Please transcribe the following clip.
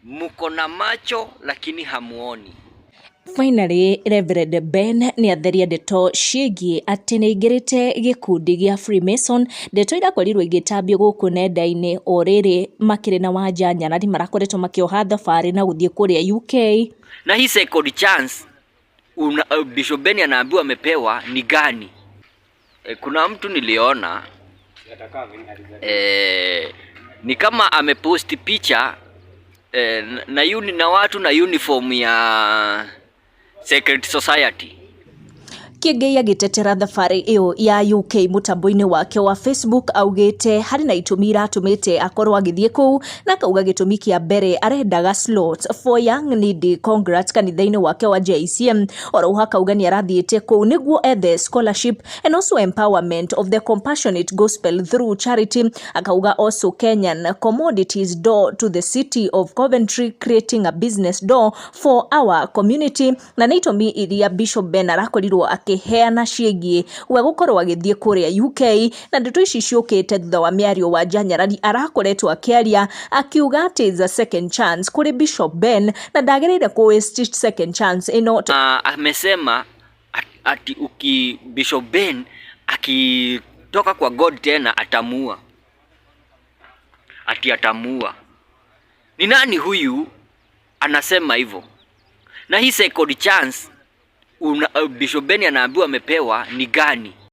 Mko na macho lakini hamuoni. Finally, Reverend Ben nĩ atheria ndeto ciĩgiĩ atĩ nĩ aingĩrĩte gĩkundi gĩa Freemason, ndeto irakorirwo igĩtambio gũkũ nenda-inĩ o rĩrĩ makĩrĩ na Wanja Nyarari marakoretwo makĩoha thabarĩ na gũthiĩ kũrĩa UK. Na hii second chance Bishop Ben anaambiwa amepewa ni gani? Kuna mtu niliona ni kama ameposti picha na watu na uniform ya Secret Society. Kĩengei agĩtetera thabarĩ ĩyo ya UK mũtambo-inĩ wake wa Facebook augĩte harĩ na itũmi iratũmĩte akorwo agĩthiĩ kũu, na akauga gĩtũmi kĩa mbere arendaga slot for young needy congrats kanitha-inĩ wake wa JCM. Oro akauga nĩ arathiĩte kũu nĩguo ethe scholarship and also empowerment of the compassionate gospel through charity. Akauga also Kenyan commodities door to the city of Coventry, creating a business door for our community. Na nĩ itũmi iria Bishop Ben arakorirwo akĩheana ciĩgiĩ we gũkorwo agĩthiĩ kũrĩa UK. Na ndeto ici ciũkĩte thutha wa mĩario Wanja Nyarari arakoretwo akĩaria akiuga atĩ is a second chance kũrĩ Bishop Ben na ndagĩrĩire kũ waste second chance ĩno. Amesema ati Bishop Ben akitoka kwa God tena atamua, ati atamua. Ni nani huyu anasema hivyo? Na hii second chance Bishop Ben anaambiwa amepewa ni gani?